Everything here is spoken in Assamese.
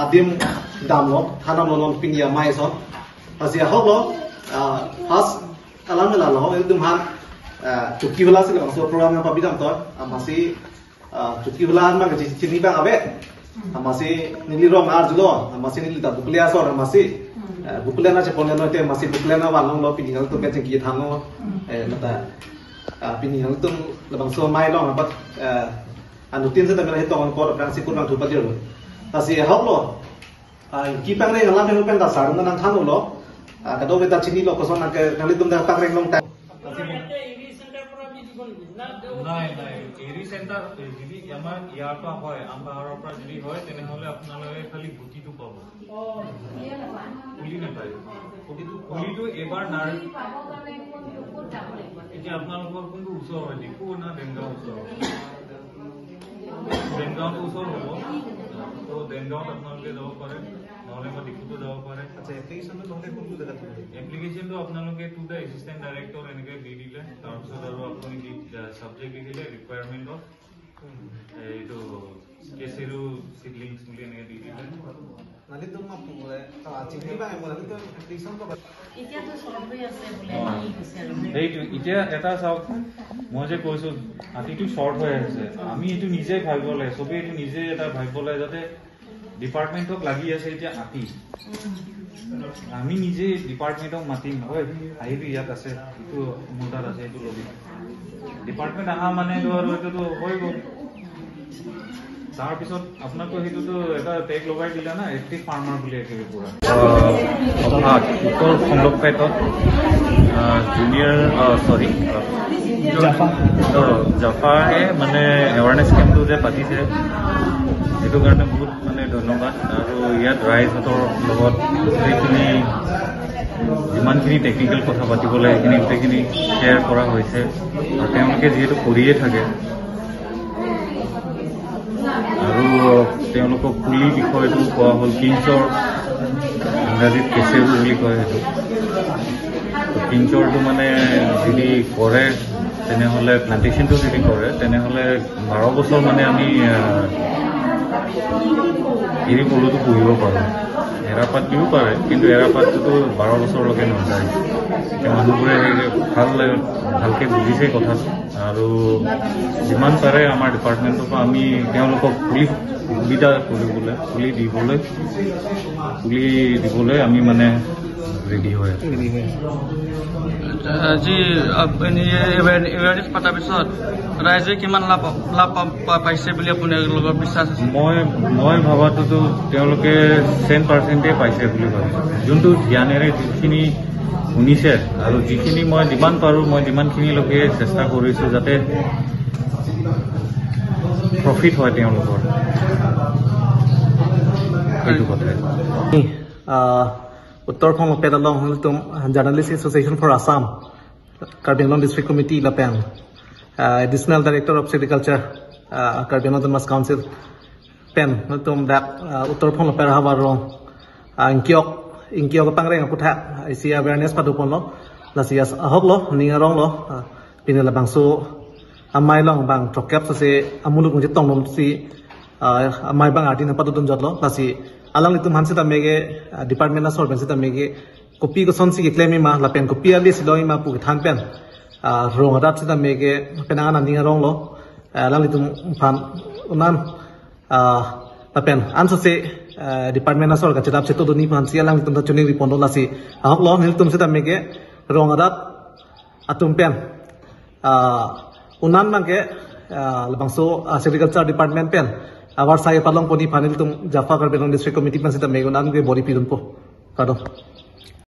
adim dam lo thanam lo non pinia mai son asia hok lo first alam la lo dum han chukki wala se bang so program na pabidam to amasi chukki wala ma ge chini bang abe amasi nili rong ar julo amasi nili ta buklia sor amasi buklia na chepon no te amasi buklia na walong lo piningal to ke chingki thang lo na ta piningal tum labang so mai long ba anutin se ta mela hetong ko prang sikun bang thupa dir ta si hok lo ki pang re ngalam he pen ta sar na thang lo ka do be ta chini lo ko son na ke ngali tum da pang reng long ta নাই নাই এৰি চেণ্টাৰ যদি আমাৰ ইয়াৰ পৰা হয়, আমপাহাৰৰ পৰা যদি হয়, তেনেহ'লে আপোনালোকে খালি গুটিটো পাব, পুলি নাপায়। পুলিটো এইবাৰ নাৰ এতিয়া আপোনালোকৰ কোনটো ওচৰ হয়, ডিফু না ডেনগাঁও ওচৰ? ডেনগাঁৱটো ওচৰ হ'ব, ত' ডেনগাঁৱত আপোনালোকে যাব পাৰে, নহ'লে বা ডিফুতো যাব পাৰে। আচ্ছা, এপ্লিকেশ্যনটো নহ'লে কোনটো জেগাত দিব লাগিব? এপ্লিকেশ্যনটো আপোনালোকে টু the assistant director এনেকে দি দিলে, তাৰপিছত আৰু আপুনি ছাবজেক্ট লিখিলে ৰিকুৱাৰমেণ্ট অফ এইটো কেচেৰু চিডলিংছ বুলি এনেকে দি দিলে। নালি তুম চিনি বাং নালি তুম এপ্লিকেশ্যন এতিয়াতো চৰ্ট হৈ আছে বোলে গৈছে আৰু সেইটো। এতিয়া এটা চাওক, মই যে কৈছো হাতীটো শ্বৰ্ট হৈ আছে, আমি এইটো নিজে ভাবিব লাগে, চবেই এইটো নিজে এটা ভাবিব লাগে যাতে ডিপাৰ্টমেণ্টক লাগি আছে এতিয়া হাতী, আমি নিজে ডিপাৰ্টমেণ্টক মাতিম, হয় আহিবি ইয়াত আছে, এইটো মোৰ তাত আছে, এইটো ল'বি। ডিপাৰ্টমেণ্ট অহা মানেতো আৰু এইটোতো হৈ গ'ল। তাৰপিছত আপোনাকতো সেইটোতো এটা টেগ লগাই দিলা না, এক্টিভ ফাৰ্মাৰ বুলি একেবাৰে পুৰা। সভাত উত্তৰ খণ্ডপেটত জুনিয়ৰ চৰি জাফাহে মানে এৱাৰনেছ কেম্পটো যে পাতিছে, সেইটো কাৰণে বহুত মানে ধন্যবাদ। আৰু ইয়াত ৰাইজহঁতৰ লগত গোটেইখিনি যিমানখিনি টেকনিকেল কথা পাতিব লাগে সেইখিনি গোটেইখিনি শ্বেয়াৰ কৰা হৈছে, আৰু তেওঁলোকে যিহেতু কৰিয়ে থাকে, আৰু তেওঁলোকক পুলি বিষয়টো কোৱা হ'ল, কিঞ্চৰ ইংৰাজীত কেচেৰু বুলি কয় সেইটো, কিঞ্চৰটো মানে যদি কৰে তেনেহ'লে প্লান্টেশ্যনটো যদি কৰে তেনেহ'লে 12 বছৰ মানে আমি এৰী পলুটো পুহিব পাৰোঁ। এৰাপাত দিও পাৰে, কিন্তু এৰাপাতটোতো 12 বছৰলৈকে নাযায়। এতিয়া মানুহবোৰে ভাল ভালকৈ বুজিছে কথাটো, আৰু যিমান পাৰে আমাৰ ডিপাৰ্টমেণ্টৰ পৰা আমি তেওঁলোকক পুলি সুবিধা কৰিবলৈ, পুলি দিবলৈ আমি মানে ৰেডি হৈ আছোঁ। আজি এৱাৰনেছ পতাৰ পিছত ৰাইজে কিমান লাভ লাভ পাইছে বুলি আপোনালোকৰ বিশ্বাস আছে? মই ভবাটোতো তেওঁলোকে 10% পাইছে বুলি ভাবিছোঁ। যোনটো ধ্যানেৰে যিখিনি শুনিছে আৰু যিখিনি মই যিমান পাৰোঁ, মই যিমানখিনিলৈকে চেষ্টা কৰিছোঁ যাতে প্ৰফিট হয় তেওঁলোকৰ, সেইটো কথাই। উত্তৰ Phong Pedalong tum Journalist Association for Assam Karbi Anglong District Committee Lapen Additional Director of Agriculture Karbi Anglong Autonomous Council pen tum dak Uttar Phong Pera Habarong ingkiok ingkiok pangreng putha isi awareness padupon lo lasias ahok lo ningarong lo pinela bangsu amai long bang trokap sase amuluk ngje tong nom si amai bang adin padudum jot lo lasi alang litum hansi ta mege department na solvency ta mege kopi ko son si ke claim ma la pen kopi ali siloi ma pu than pen rong adat si ta mege penangan ningarong lo alang litum phan unan la pen ansa se department na sol ka chedap se to ni phan si alang litum ta chuning ripondo la si ahok lo nil tum si ta mege rong adat atum pen unan mangke labangso agriculture department pen awar sai palong poni phanil tum Jafa Karbi Anglong District Committee pan sita megunan ke body pidun po kado.